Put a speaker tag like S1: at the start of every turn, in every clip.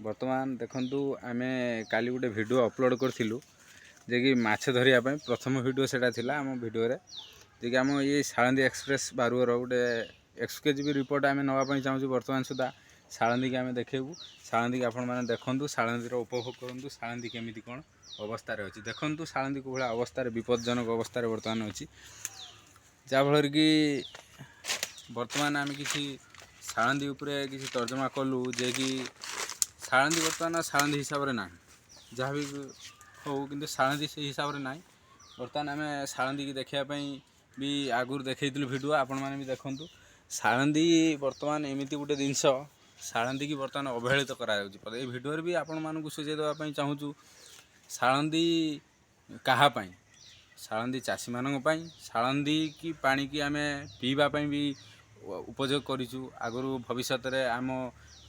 S1: ବର୍ତ୍ତମାନ ଦେଖନ୍ତୁ, ଆମେ କାଲି ଗୋଟେ ଭିଡ଼ିଓ ଅପଲୋଡ଼ କରିଥିଲୁ ଯେ କି ମାଛ ଧରିବା ପାଇଁ। ପ୍ରଥମ ଭିଡ଼ିଓ ସେଇଟା ଥିଲା ଆମ ଭିଡ଼ିଓରେ, ଯେ କି ଆମ ଇଏ ସାଳନ୍ଦୀ ଏକ୍ସପ୍ରେସ୍ ବାରୁଅର ଗୋଟେ ଏକ୍ସକ୍ଲୁଜିଭ୍ ରିପୋର୍ଟ ଆମେ ନେବା ପାଇଁ ଚାହୁଁଛୁ। ବର୍ତ୍ତମାନ ସୁଦ୍ଧା ସାଳନ୍ଦୀକି ଆମେ ଦେଖେଇବୁ। ସାଳନ୍ଦୀକି ଆପଣମାନେ ଦେଖନ୍ତୁ, ସାଳନ୍ଦୀର ଉପଭୋଗ କରନ୍ତୁ, ସାଳନ୍ଦୀ କେମିତି କ'ଣ ଅବସ୍ଥାରେ ଅଛି ଦେଖନ୍ତୁ। ସାଳନ୍ଦୀ କେଉଁ ଭଳିଆ ଅବସ୍ଥାରେ, ବିପଜ୍ଜନକ ଅବସ୍ଥାରେ ବର୍ତ୍ତମାନ ଅଛି, ଯାହାଫଳରେ କି ବର୍ତ୍ତମାନ ଆମେ କିଛି ସାଳନ୍ଦୀ ଉପରେ କିଛି ତର୍ଜମା କଲୁ ଯେ କି ସାଳନ୍ଦୀ ବର୍ତ୍ତମାନ ସାଳନ୍ଦୀ ହିସାବରେ ନାହିଁ। ଯାହା ବି ହଉ, କିନ୍ତୁ ସାଳନ୍ଦୀ ସେଇ ହିସାବରେ ନାହିଁ। ବର୍ତ୍ତମାନ ଆମେ ସାଳନ୍ଦୀକି ଦେଖିବା ପାଇଁ ବି ଆଗରୁ ଦେଖେଇଥିଲୁ ଭିଡ଼ିଓ, ଆପଣମାନେ ବି ଦେଖନ୍ତୁ। ସାଳନ୍ଦୀ ବର୍ତ୍ତମାନ ଏମିତି ଗୋଟେ ଜିନିଷ, ସାଳନ୍ଦୀକି ବର୍ତ୍ତମାନ ଅବହେଳିତ କରାଯାଉଛି। ଏଇ ଭିଡ଼ିଓରେ ବି ଆପଣମାନଙ୍କୁ ସୂଚାଇ ଦେବା ପାଇଁ ଚାହୁଁଛୁ, ସାଳନ୍ଦୀ କାହା ପାଇଁ? ସାଳନ୍ଦୀ ଚାଷୀମାନଙ୍କ ପାଇଁ। ସାଳନ୍ଦୀ କି ପାଣିକି ଆମେ ପିଇବା ପାଇଁ ବି ଉପଯୋଗ କରିଛୁ ଆଗରୁ। ଭବିଷ୍ୟତରେ ଆମ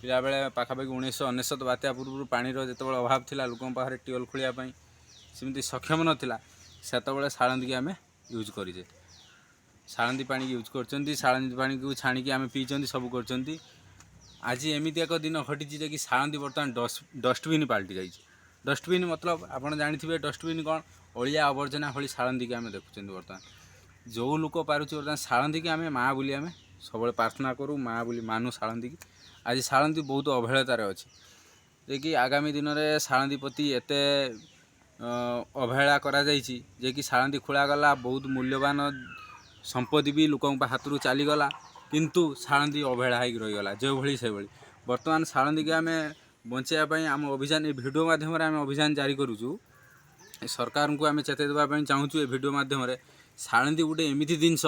S1: ପିଲାବେଳେ ପାଖାପାଖି 1999 ବାତ୍ୟା ପୂର୍ବରୁ ପାଣିର ଯେତେବେଳେ ଅଭାବ ଥିଲା, ଲୋକଙ୍କ ପାଖରେ ଟ୍ୟୁବୱେଲ୍ ଖୋଳିବା ପାଇଁ ସେମିତି ସକ୍ଷମ ନଥିଲା, ସେତେବେଳେ ସାଳନ୍ଦୀକି ଆମେ ୟୁଜ୍ କରିଛେ। ସାଳନ୍ଦୀ ପାଣିକି ୟୁଜ୍ କରିଛନ୍ତି, ସାଳନ୍ଦୀ ପାଣିକୁ ଛାଣିକି ଆମେ ପିଇଛନ୍ତି, ସବୁ କରିଛନ୍ତି। ଆଜି ଏମିତି ଏକ ଦିନ ଘଟିଛି ଯେ କି ସାଳନ୍ଦୀ ବର୍ତ୍ତମାନ ଡଷ୍ଟବିନ୍ ପାଲଟି ଯାଇଛି। ଡଷ୍ଟବିନ୍ ମତଲବ ଆପଣ ଜାଣିଥିବେ ଡଷ୍ଟବିନ୍ କ'ଣ, ଅଳିଆ ଆବର୍ଜନା ଭଳି ସାଳନ୍ଦୀକି ଆମେ ଦେଖୁଛନ୍ତି। ବର୍ତ୍ତମାନ ଯେଉଁ ଲୋକ ପାରୁଛି, ବର୍ତ୍ତମାନ ସାଳନ୍ଦୀକି ଆମେ ମା' ବୋଲି ଆମେ ସବୁବେଳେ ପ୍ରାର୍ଥନା କରୁ, ମା' ବୋଲି ମାନୁ ସାଳନ୍ଦୀକି। ଆଜି ସାଳନ୍ଦୀ ବହୁତ ଅବହେଳିତାରେ ଅଛି ଯେ କି ଆଗାମୀ ଦିନରେ ସାଳନ୍ଦୀ ପ୍ରତି ଏତେ ଅବହେଳା କରାଯାଇଛି ଯେ କି ସାଳନ୍ଦୀ ଖୋଳାଗଲା, ବହୁତ ମୂଲ୍ୟବାନ ସମ୍ପତ୍ତି ବି ଲୋକଙ୍କ ହାତରୁ ଚାଲିଗଲା, କିନ୍ତୁ ସାଳନ୍ଦୀ ଅବହେଳା ହେଇକି ରହିଗଲା ଯେଉଁଭଳି ସେଭଳି। ବର୍ତ୍ତମାନ ସାଳନ୍ଦୀକି ଆମେ ବଞ୍ଚାଇବା ପାଇଁ ଆମ ଅଭିଯାନ, ଏ ଭିଡ଼ିଓ ମାଧ୍ୟମରେ ଆମେ ଅଭିଯାନ ଜାରି କରୁଛୁ। ସରକାରଙ୍କୁ ଆମେ ଚେତାଇ ଦେବା ପାଇଁ ଚାହୁଁଛୁ ଏ ଭିଡ଼ିଓ ମାଧ୍ୟମରେ, ସାଳନ୍ଦୀ ଗୋଟେ ଏମିତି ଜିନିଷ,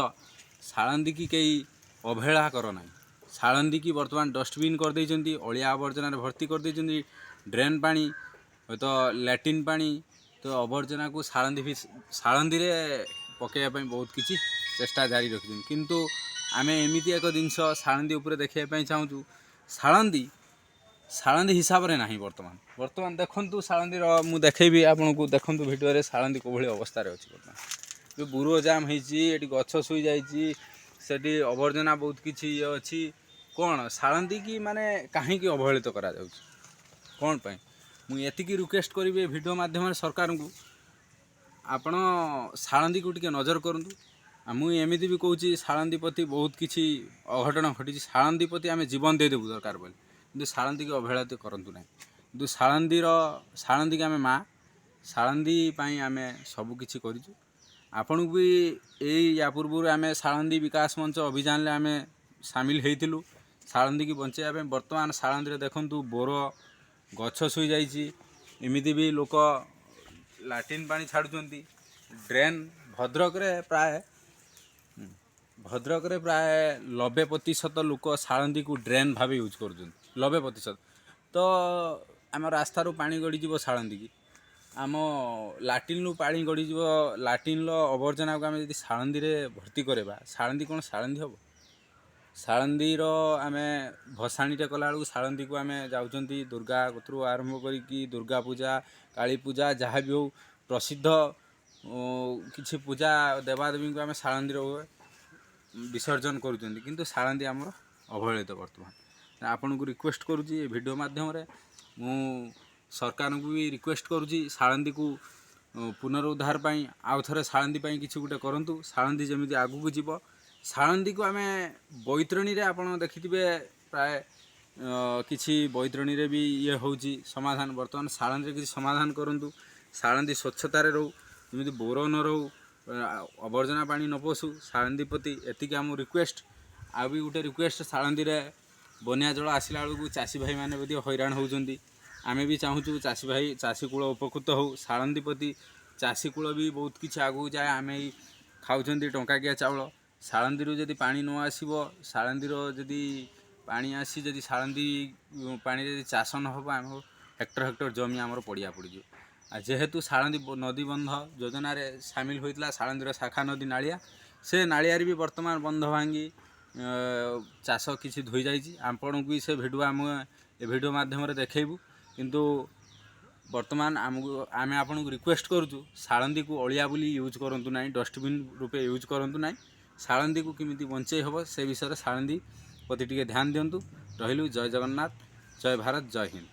S1: ସାଳନ୍ଦୀକି କେହି ଅବହେଳା କର ନାହିଁ। ସାଳନ୍ଦୀକି ବର୍ତ୍ତମାନ ଡଷ୍ଟବିନ୍ କରିଦେଇଛନ୍ତି, ଅଳିଆ ଆବର୍ଜନାରେ ଭର୍ତ୍ତି କରିଦେଇଛନ୍ତି। ଡ୍ରେନ୍ ପାଣି, ହୁଏତ ଲାଟ୍ରିନ୍ ପାଣି, ତ ଆବର୍ଜନାକୁ ସାଳନ୍ଦୀ ବି ସାଳନ୍ଦୀରେ ପକାଇବା ପାଇଁ ବହୁତ କିଛି ଚେଷ୍ଟା ଜାରି ରଖିଛନ୍ତି। କିନ୍ତୁ ଆମେ ଏମିତି ଏକ ଜିନିଷ ସାଳନ୍ଦୀ ଉପରେ ଦେଖିବା ପାଇଁ ଚାହୁଁଛୁ, ସାଳନ୍ଦୀ ହିସାବରେ ନାହିଁ ବର୍ତ୍ତମାନ। ବର୍ତ୍ତମାନ ଦେଖନ୍ତୁ ସାଳନ୍ଦୀର, ମୁଁ ଦେଖେଇବି ଆପଣଙ୍କୁ, ଦେଖନ୍ତୁ ଭିଡ଼ିଓରେ ସାଳନ୍ଦୀ କେଉଁଭଳି ଅବସ୍ଥାରେ ଅଛି। ବର୍ତ୍ତମାନ ଯେଉଁ ବୁରୁଅ ଜାମ୍ ହେଇଛି, ଏଠି ଗଛ ଶୋଇଯାଇଛି, ସେଠି ଆବର୍ଜନା ବହୁତ କିଛି ଇଏ ଅଛି। କ'ଣ ସାଳନ୍ଦୀ କି ମାନେ କାହିଁକି ଅବହେଳିତ କରାଯାଉଛି, କ'ଣ ପାଇଁ? ମୁଁ ଏତିକି ରିକ୍ୱେଷ୍ଟ କରିବି ଏ ଭିଡ଼ିଓ ମାଧ୍ୟମରେ ସରକାରଙ୍କୁ, ଆପଣ ସାଳନ୍ଦୀକୁ ଟିକେ ନଜର କରନ୍ତୁ। ଆଉ ମୁଁ ଏମିତି ବି କହୁଛି, ସାଳନ୍ଦୀ ପ୍ରତି ବହୁତ କିଛି ଅଘଟଣ ଘଟିଛି। ସାଳନ୍ଦୀ ପ୍ରତି ଆମେ ଜୀବନ ଦେଇଦେବୁ ଦରକାର ବୋଲି, କିନ୍ତୁ ସାଳନ୍ଦୀକି ଅବହେଳିତ କରନ୍ତୁ ନାହିଁ। କିନ୍ତୁ ସାଳନ୍ଦୀକି ଆମେ ମା', ସାଳନ୍ଦୀ ପାଇଁ ଆମେ ସବୁକିଛି କରିଛୁ। ଆପଣଙ୍କୁ ବି ଏଇ ୟା ପୂର୍ବରୁ ଆମେ ସାଳନ୍ଦୀ ବିକାଶ ମଞ୍ଚ ଅଭିଯାନରେ ଆମେ ସାମିଲ ହେଇଥିଲୁ ସାଳନ୍ଦୀକି ବଞ୍ଚାଇବା ପାଇଁ। ବର୍ତ୍ତମାନ ସାଳନ୍ଦୀରେ ଦେଖନ୍ତୁ, ବୋର ଗଛ ଶୋଇଯାଇଛି, ଏମିତି ବି ଲୋକ ଲାଟ୍ରିନ୍ ପାଣି ଛାଡ଼ୁଛନ୍ତି, ଡ୍ରେନ୍। ଭଦ୍ରକରେ ପ୍ରାୟ 90% ଲୋକ ସାଳନ୍ଦୀକୁ ଡ୍ରେନ୍ ଭାବେ ୟୁଜ୍ କରୁଛନ୍ତି, 90%। ତ ଆମ ରାସ୍ତାରୁ ପାଣି ଗଡ଼ିଯିବ ସାଳନ୍ଦୀକି, ଆମ ଲାଟ୍ରିନ୍ରୁ ପାଣି ଗଡ଼ିଯିବ। ଲାଟ୍ରିନ୍ର ଆବର୍ଜନାକୁ ଆମେ ଯଦି ସାଳନ୍ଦୀରେ ଭର୍ତ୍ତି କରିବା, ସାଳନ୍ଦୀ କ'ଣ ସାଳନ୍ଦୀ ହେବ? ସାଳନ୍ଦୀର ଆମେ ଭସାଣିଟା କଲାବେଳକୁ ସାଳନ୍ଦୀକୁ ଆମେ ଯାଉଛନ୍ତି। ଦୁର୍ଗା କତରୁ ଆରମ୍ଭ କରିକି ଦୁର୍ଗା ପୂଜା, କାଳୀ ପୂଜା, ଯାହା ବି ହଉ, ପ୍ରସିଦ୍ଧ କିଛି ପୂଜା ଦେବାଦେବୀଙ୍କୁ ଆମେ ସାଳନ୍ଦୀର ବିସର୍ଜନ କରୁଛନ୍ତି, କିନ୍ତୁ ସାଳନ୍ଦୀ ଆମର ଅବହେଳିତ ବର୍ତ୍ତମାନ। ଆପଣଙ୍କୁ ରିକ୍ୱେଷ୍ଟ କରୁଛି ଏ ଭିଡ଼ିଓ ମାଧ୍ୟମରେ, ମୁଁ ସରକାରଙ୍କୁ ବି ରିକ୍ୱେଷ୍ଟ କରୁଛି, ସାଳନ୍ଦୀକୁ ପୁନରୁଦ୍ଧାର ପାଇଁ ଆଉ ଥରେ ସାଳନ୍ଦୀ ପାଇଁ କିଛି ଗୋଟେ କରନ୍ତୁ, ସାଳନ୍ଦୀ ଯେମିତି ଆଗକୁ ଯିବ। ସାଳନ୍ଦୀକୁ ଆମେ ବୈତରଣୀରେ ଆପଣ ଦେଖିଥିବେ, ପ୍ରାୟ କିଛି ବୈତରଣୀରେ ବି ଇଏ ହେଉଛି ସମାଧାନ। ବର୍ତ୍ତମାନ ସାଳନ୍ଦୀରେ କିଛି ସମାଧାନ କରନ୍ତୁ, ସାଳନ୍ଦୀ ସ୍ୱଚ୍ଛତାରେ ରହୁ, ଯେମିତି ବୋର ନ ରହୁ, ଆବର୍ଜନା ପାଣି ନ ପଶୁ। ସାଳନ୍ଦୀ ପ୍ରତି ଏତିକି ଆମ ରିକ୍ୱେଷ୍ଟ। ଆଉ ବି ଗୋଟେ ରିକ୍ୱେଷ୍ଟ, ସାଳନ୍ଦୀରେ ବନ୍ୟା ଜଳ ଆସିଲା ବେଳକୁ ଚାଷୀ ଭାଇମାନେ ମଧ୍ୟ ହଇରାଣ ହେଉଛନ୍ତି। ଆମେ ବି ଚାହୁଁଛୁ ଚାଷୀ ଭାଇ, ଚାଷୀ କୂଳ ଉପକୃତ ହେଉ। ସାଳନ୍ଦୀ ପ୍ରତି ଚାଷୀ କୂଳ ବି ବହୁତ କିଛି ଆଗକୁ ଯାଏ। ଆମେ ଏଇ ଖାଉଛନ୍ତି ଟଙ୍କାକିଆ ଚାଉଳ। ସାଳନ୍ଦୀରୁ ଯଦି ପାଣି ନ ଆସିବ, ସାଳନ୍ଦୀର ଯଦି ପାଣି ଆସି ଯଦି ସାଳନ୍ଦୀ ପାଣିରେ ଯଦି ଚାଷ ନ ହେବ, ଆମ ହେକ୍ଟର ହେକ୍ଟର ଜମି ଆମର ପଡ଼ିଆ ପଡ଼ିଯିବ। ଆଉ ଯେହେତୁ ସାଳନ୍ଦୀ ନଦୀ ବନ୍ଧ ଯୋଜନାରେ ସାମିଲ ହୋଇଥିଲା, ସାଳନ୍ଦୀର ଶାଖା ନଦୀ ନାଳିଆ, ସେ ନାଳିଆରେ ବି ବର୍ତ୍ତମାନ ବନ୍ଧ ଭାଙ୍ଗି ଚାଷ କିଛି ଧୋଇଯାଇଛି। ଆପଣଙ୍କୁ ବି ସେ ଭିଡ଼ିଓ ଆମେ ଏ ଭିଡ଼ିଓ ମାଧ୍ୟମରେ ଦେଖେଇବୁ। କିନ୍ତୁ ବର୍ତ୍ତମାନ ଆମକୁ ଆମେ ଆପଣଙ୍କୁ ରିକ୍ୱେଷ୍ଟ କରୁଛୁ, ସାଳନ୍ଦୀକୁ ଅଳିଆ ବୋଲି ୟୁଜ୍ କରନ୍ତୁ ନାହିଁ, ଡଷ୍ଟବିନ୍ ରୂପେ ୟୁଜ୍ କରନ୍ତୁ ନାହିଁ। ସାଳନ୍ଦୀକୁ କେମିତି ବଞ୍ଚେଇ ହେବ ସେ ବିଷୟରେ ସାଳନ୍ଦୀ ପ୍ରତି ଟିକେ ଧ୍ୟାନ ଦିଅନ୍ତୁ। ରହିଲୁ, ଜୟ ଜଗନ୍ନାଥ, ଜୟ ଭାରତ, ଜୟ ହିନ୍ଦ।